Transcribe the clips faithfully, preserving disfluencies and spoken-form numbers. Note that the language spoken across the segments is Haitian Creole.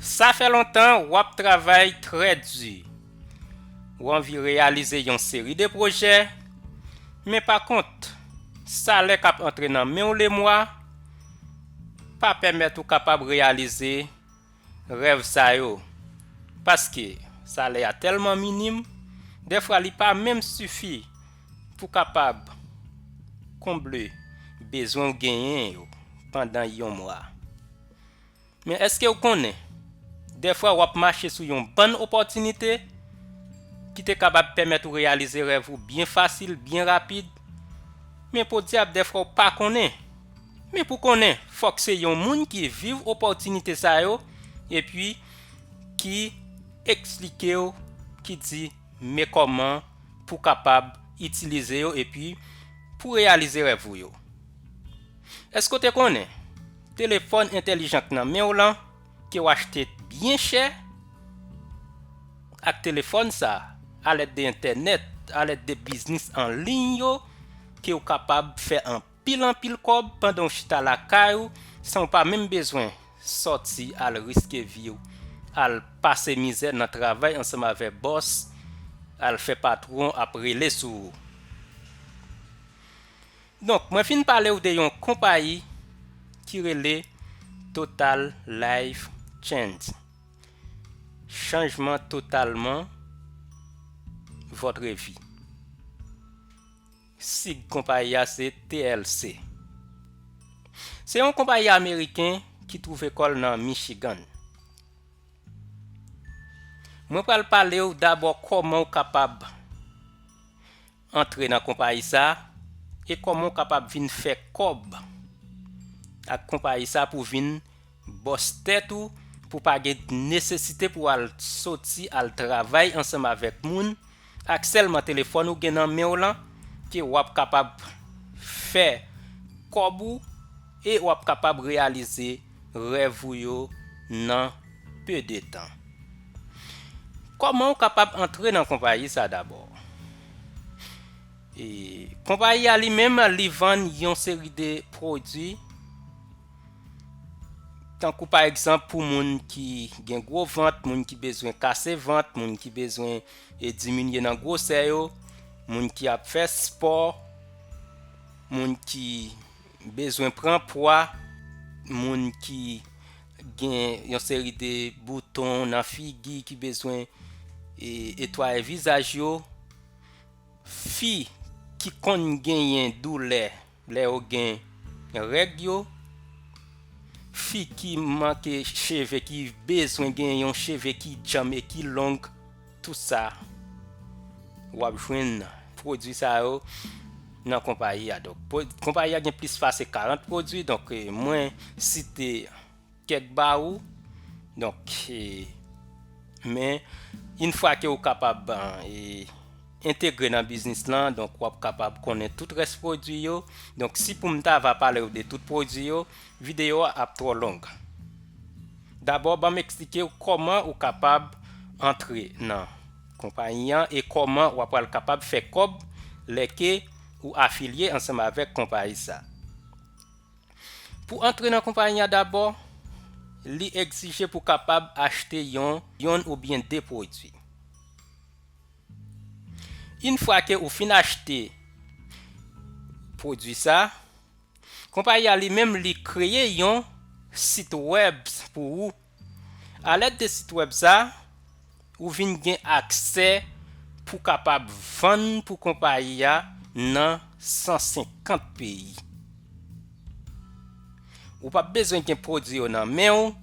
Sa fè lontan w ap travay trè di. Ou anvi reyalize yon seri de pwojè, men pa kont, salè k ap antre nan men w lemwa pa pèmèt ou kapab reyalize rèv sa yo. Paske salè a tèlman minim, dèfwa li pa menm sifi pou kapab konble bezwen w genyen yo pandan yon mwa. Men èske w konnen, dèfwa w ap mache sou yon bann opòtinite ki te kapab pèmèt ou reyalize rèv ou byen fasil, byen rapid, men podyab dèfwa w pa konnen. Men pou konnen, fòk se yon moun ki viv opòtinite sa yo, epi ki eksplike w, ki di men kòman pou kapab itilize yo epi pou reyalize rèv ou yo. Èske w te konnen telefòn entèlijan k nan men w lan, ke w achte byen chè, ak telefòn sa, alèd de entènèt, alèd de biznis an liy yo, ke w kapab fè anpil anpil kòb pandan w chita lakay ou, san w pa menm bezwen sòti al riske vi w, al pase mizè nan travay ansanm avèk bòs, al fè patwon ap rele sou ou. Donk, mwen fin pale w de yon konpayi ki rele Total Life Change. Chanjman totalman votre vie. Sig konpayi a se T L C. Se yon konpayi ameriken ki twouve kò l nan Michigan. Mwen pral pale w dabò kòman w kapab antre nan konpayi sa e kòman w kapab vin fè kòb ak konpayi sa pou vin bòs tèt ou, pou pa gen nesesite pou al soti al travay ansanm avèk moun, ak sèlman telefòn ou gen nan men w lan, ke w ap kapab fè kòb ou e w ap kapab reyalize rèv ou yo nan pe de tan. Kòman w kapab antre nan konpayi sa dabò? E, konpayi a li menm, li vann yon seri de pwodui, tankou pa egzanp pou moun ki gen gwo vant, moun ki bezwen kase vant, moun ki bezwen, e, diminye nan gwosè yo, moun ki ap fè spò, moun ki bezwen pran pwa, moun ki gen yon seri de bouton nan figi ki bezwen, e, netwaye vizaj yo, fi ki konn genyen doulè lè yo gen règ yo, fi ki manke cheve, ki bezwen gen yon cheve ki djanm e ki long, tout sa, w ap jwenn pwodui sa yo nan konpayi a. Donk, pwo-, konpayi a gen plis pase karant pwodui, donk, e, mwen site kèk ba ou. Donk, e, men, yon fwa ke ou kapab, e, entegre nan biznis lan, donk, w ap kapab konnen tout rès pwodui yo. Donk, si pou m ta va pale w de tout pwodui yo, videyo a ap twò long. Dabò, ban m eksplike w kòman ou kapab antre nan konpayi an e kòman w ap pral kapab fè kòb lè ke ou afilye ansanm avèk konpayi sa. Pou antre nan konpayi an dabò, li egzije pou kapab achte yon, yonn oubyen de pwodui. Yon fwa ke ou fin achte pwodui sa, konpayi a li menm li kreye yon sit wèb pou ou. Alèd de sit wèb sa, ou vin gen aksè pou kapab vann pou konpayi a nan san senkant peyi. Ou p ap bezwen gen pwodui yo nan men w.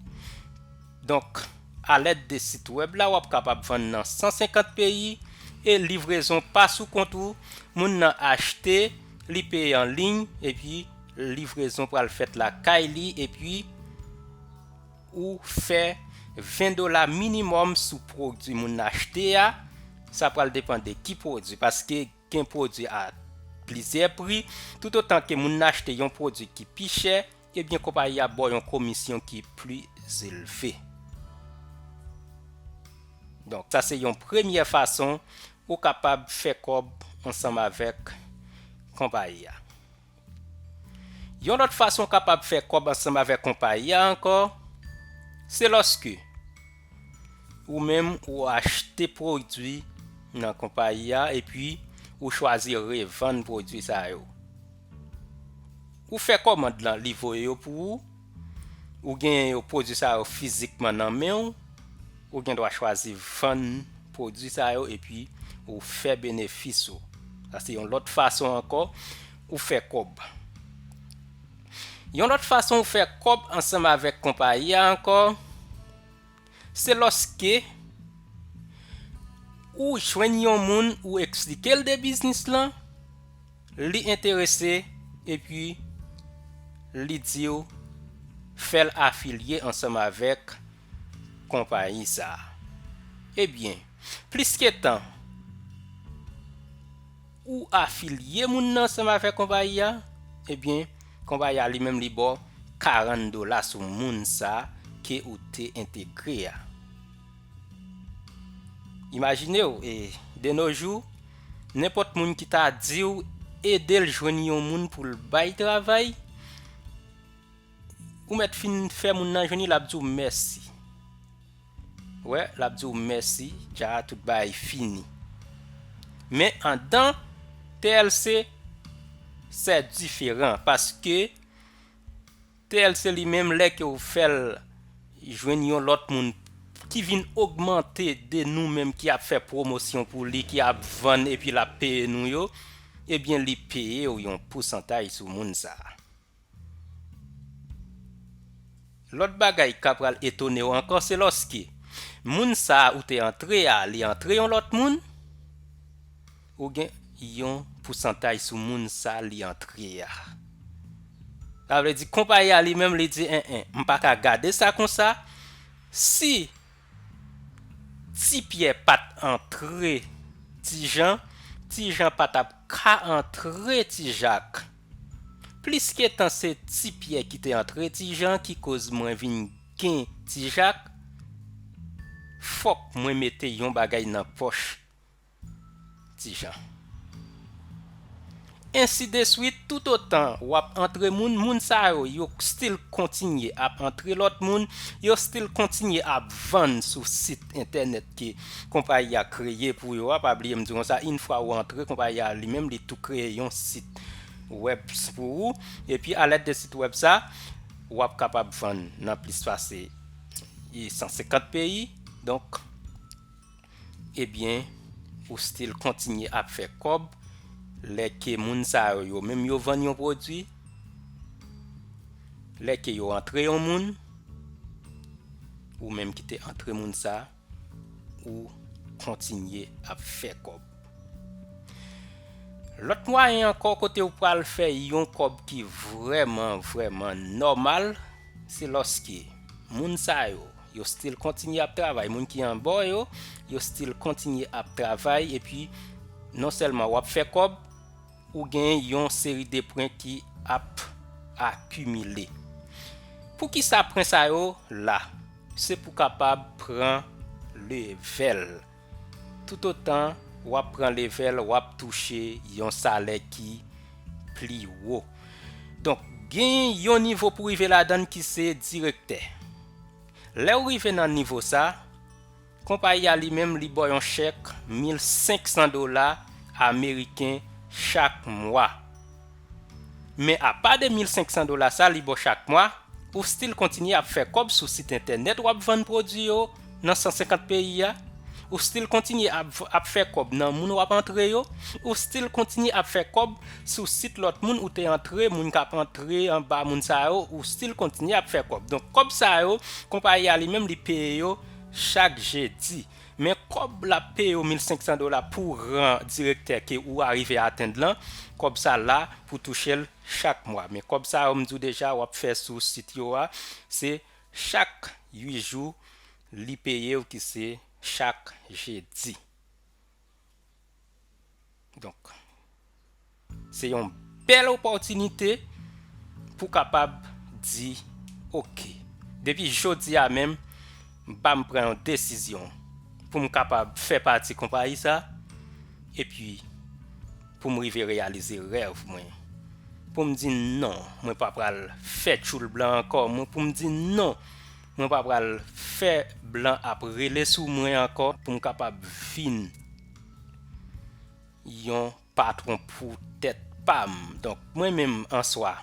Donk, alèd de sit wèb la, w ap kapab vann nan san senkant peyi e livrezon pa sou kont ou. Moun nan achte, li peye an liy, epi livrezon pral fèt lakay li, epi ou fè ven dola minimòm sou pwodui moun nan achte a. Sa pral depann de ki pwodui, paske gen pwodui a plizyè pri. Toutotan ke moun nan achte yon pwodui ki pi chè, ebyen, konpayi a ba w yon komisyon ki pli elve. Donk, sa se yon premyè fason ou kapab fè kòb ansanm avèk konpayi a. Yon lòt fason w kapab fè kòb ansanm avèk konpayi a ankò, se lòske ou menm ou achte pwodui nan konpayi a epi ou chwazi revann pwodui sa yo. Ou fè kòmand lan, li voye yo pou ou, ou genyen yo pwodui sa yo fizikman nan men w, ou gen dwa chwazi vann pwodui sa yo epi ou fè benefis ou. Sa se yon lòt fason ankò ou fè kòb. Yon lòt fason ou fè kòb ansanm avèk konpayi a ankò, se lòske ou jwenn yon moun ou eksplike l de biznis lan, li enterese epi li di w fè l afilye ansanm avèk konpayi sa a. Ebyen, plis ke tan ou afilye moun nan ansanm avèk konpayi a, ebyen, konpayi a li menm li ba w karant dola sou moun sa ke ou te entegre a. Imajine w, e, de nos jours, nenpòt moun ki ta di w ede l jwenn yon moun pou l bay travay, ou mèt fin fè moun nan jwenn li, l ap di w mèsi. Wè, l ap di w mèsi, dja tout bagay fini. Men andan T L C, se diferan, paske T L C li menm, lè ke w fè l jwenn yon lòt moun ki vin ogmante de nou menm ki ap fè pwomosyon pou li, ki ap vann epi l ap peye nou yo, ebyen, li peye w yon pousantaj sou moun sa a. Lòt bagay k ap pral etone w ankò, se lòske moun sa a ou te antre a, li antre yon lòt moun, ou gen yon pousantaj sou moun sa li antre a. Sa vle di konpayi a li menm li di, en, en, m pa ka gade sa konsa. Si Ti Pyè pa t antre Ti Jan, Ti Jan pa t ap ka antre Ti Jak. Plis ke tan se Ti Pyè ki te antre Ti Jan ki koz mwen vin gen Ti Jak, fòk mwen mete yon bagay nan pòch Ti Jan. Ensi de swit, toutotan w ap antre moun, moun sa yo, yo still kontinye ap antre lòt moun, yo still kontinye ap vann sou sit entènèt ke konpayi a kreye pou yo a. Pa bliye m di w konsa, yon fwa ou antre, konpayi a li menm li tou kreye yon sit wèb pou ou. Epi alèd de sit wèb sa, w ap kapab vann nan plis pase e san senkant peyi. Donk, ebyen, ou still kontinye ap fè kòb lè ke moun sa yo, yo menm yo vann yon pwodui, lè ke yo antre yon moun, ou menm ki te antre moun sa, ou kontinye ap fè kòb. Lòt mwayen ankò kote ou pral fè yon kòb ki vrèman, vrèman nòmal, se lòske moun sa yo, yo still kontinye ap travay. Moun ki anba w yo, yo still kontinye ap travay. Epi, non sèlman w ap fè kòb, ou gen yon seri de pwen ki ap akimile. Poukisa pwen sa yo la? Se pou kapab pran levèl. Toutotan w ap pran levèl, w ap touche yon salè ki pli wo. Donk, gen yon nivo pou rive ladan l ki se direktè. Lè w rive nan nivo sa, konpayi a li menm li ba w yon chèk mil senk san dola ameriken chak mwa. Men apa de mil senk san dola sa li ba w chak mwa, ou still kontinye ap fè kòb sou sit entènèt w ap vann pwodui yo nan san senkant peyi a. Ou still kontinye ap, ap fè kòb nan moun w ap antre yo. Ou still kontinye ap fè kòb sou sit lòt moun ou te antre, moun k ap antre anba moun sa yo, ou still kontinye ap fè kòb. Donk, kòb sa yo, konpayi a li menm li peye yo chak jedi. Men kòb l ap peye w mil senk san dola pou ran direktè ke ou arive atenn lan, kòb sa la pou touche l chak mwa. Men kòb sa yo, m di w deja, w ap fè sou sit yo a, se chak uit jou li peye w, ki se chak jedi. Donk, se yon bèl opòtinite pou kapab di, oke, depi jodi a menm, m pa m pran yon desizyon pou m kapab fè pati konpayi sa, epi pou m rive reyalize rèv mwen. Pou m di non, mwen pa pral fè tchoul blan ankò, mwen, pou m di non, Mwen pa pral fè blan ap rele sou mwen ankò pou m kapab vin yon patwon pou tèt pa m. Donk, mwen menm an swa,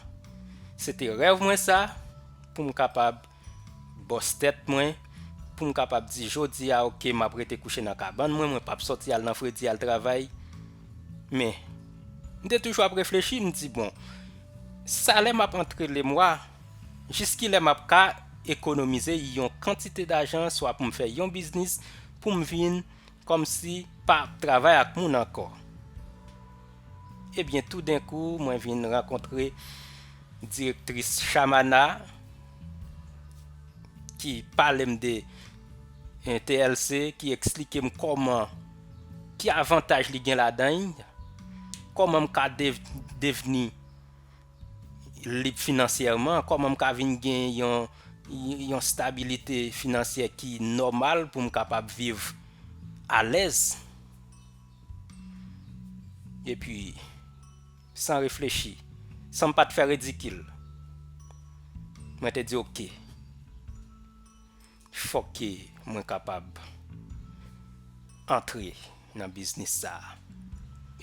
se te rèv mwen sa, pou m kapab bòs tèt mwen, pou m kapab di jodi a, oke, m ap rete kouche nan kabann mwen, mwen p ap sòti al nan fredi al travay. Men, m te toujou ap reflechi, m di, bon, salè m ap antre lemwa, jiskilè m ap ka ekonomize yon kantite dajan, swa pou m fè yon biznis, pou m vin kòmsi pa ap travay ak moun ankò. Ebyen, toudenkou, mwen vin rankontre direktris Chamana ki pale m de, eh, T L C, ki eksplike m kòman, ki avantaj li gen ladan l, kòman m ka dev-, devni lib finansyèman, kòman m ka vin gen yon, yon stabilite finansyè ki nòmal pou m kapab viv alèz. Epi, san reflechi, san m pa t fè ridikil, mwen te di, oke, fòk ke mwen kapab antre nan biznis sa a.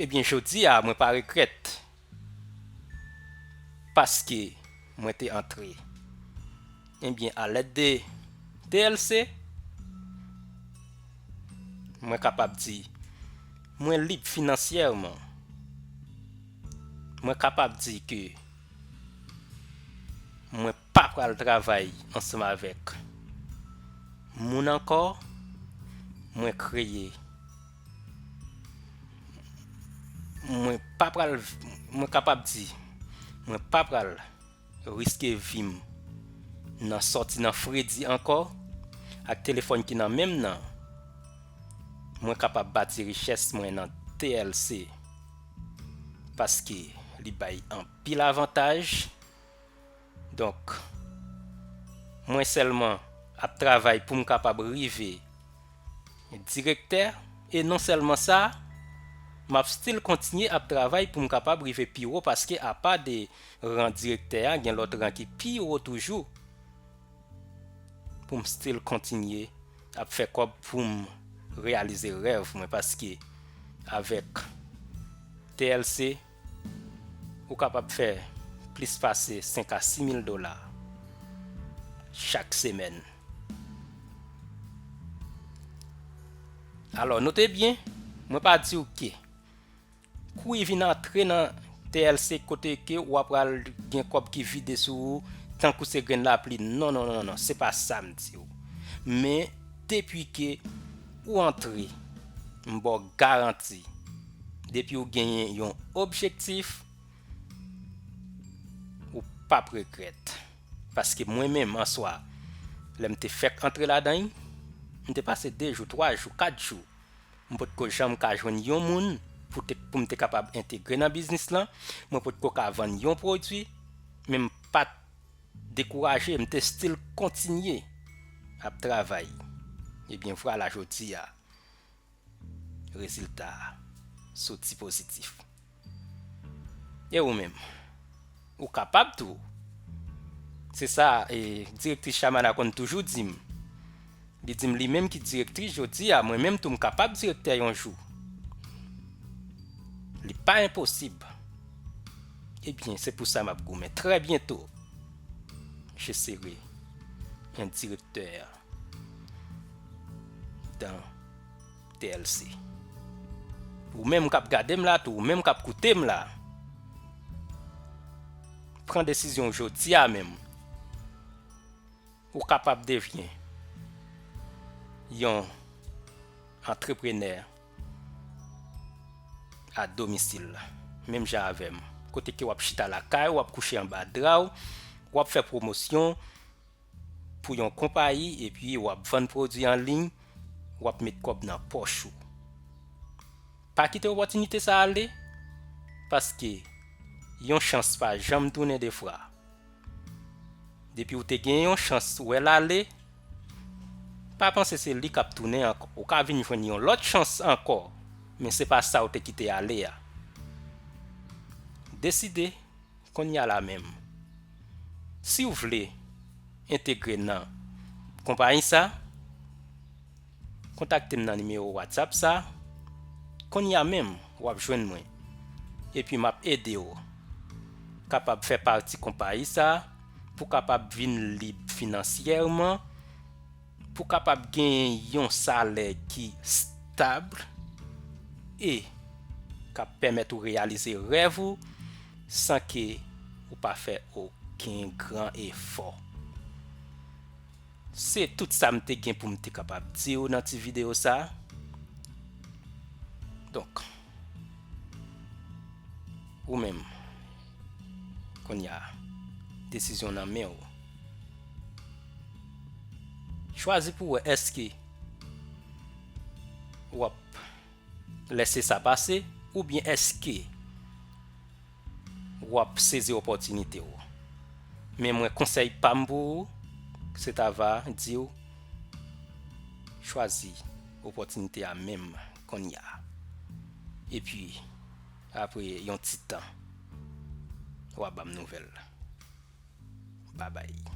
Ebyen, jodi a, mwen pa regrèt paske mwen te antre. Ebyen, alèd de T L C, mwen kapab di, mwen lib finansyèman. Mwen kapab di ke mwen pa pral travay ansanm avèk moun ankò, mwen kreye, mwen pa pral, mwen kapab di, mwen pa pral riske vi m nan sòti nan fredi ankò, ak telefòn ki nan men m nan, mwen kapab bati richès mwen nan T L C, paske li bay anpil avantaj. Donk, mwen sèlman ap travay pou m kapab rive direktè, e non sèlman sa, m ap still kontinye ap travay pou m kapab rive pi wo, paske apa de ran direktè a, gen lòt ran ki pi wo toujou, pou m still kontinye ap fè kòb pou m reyalize rèv mwen, paske avèk T L C, ou kapab fè plis pase senk a sis mil dola chak semèn. Alò, note byen, mwen pa di w ke kouri vin antre nan T L C kote ke w ap pral gen kòb ki vide sou ou, tankou se grenn lapli. Non, non, non, non, se pa sa m di w. Men, depi ke ou antre, m ba w garanti, depi ou genyen yon objektif, ou p ap regrèt. Paske mwen menm, an swa, lè m te fèk antre ladan l, m te pase de jou, twa jou, kat jou, m potko janm ka jwenn yon moun pou te, pou m te kapab entegre nan biznis lan, mwen potko ka vann yon pwodui, men m pa t dekouraje, m te still kontinye ap travay. Ebyen, vwala jodi a, rezilta a soti pozitif. E ou menm? Ou kapab tou. Se sa, e, direktris Chamana konn toujou di m. Li di m li menm ki direktris jodi a, mwen menm tou m kapab direktè yon jou. Li pa enposib. Ebyen, se pou sa m ap goumen. Très bientôt, je serai un directeur dans T L C. Ou menm k ap gade m la tou, ou menm k ap koute m la, pran desizyon w jodi a menm. Ou kapab devyen yon antreprenè a domisil, menm jan avè m. Kote ke w ap chita lakay, w ap kouche anba dra w, w ap fè pwomosyon pou yon konpayi, epi w ap vann pwodui an liy, w ap met kòb nan pòch ou. Pa kite opòtinite sa ale, paske yon chans pa janm tounen de fwa. Depi w te gen yon chans, w wè l ale, pa panse se li k ap tounen ankò. Ou ka vin jwenn yon lòt chans ankò, men se pa sa w te kite ale a. Deside kounye a la menm. Si w vle entegre nan konpayi sa, kontakte m nan nimewo WhatsApp sa. Kounye a menm, w ap jwenn mwen. Epi m ap ede w kapab fè pati konpayi sa, pou kapab vin lib finansyèman, pou kapab genyen yon salè ki stab e k ap pèmèt ou reyalize rèv ou san ke ou pa fè okenn gran efò. Se tout sa m te gen pou m te kapab di w nan ti videyo sa. Donk, ou menm, kounye a, desizyon nan men w. Chwazi pou wè èske w ap lèse sa pase oubyen èske w ap sezi opòtinite w. Men mwen, konsèy pa m pou ou, se ta va di w chwazi opòtinite a menm kounye a. Epi, apre yon ti tan, w a ban m nouvèl. Babay.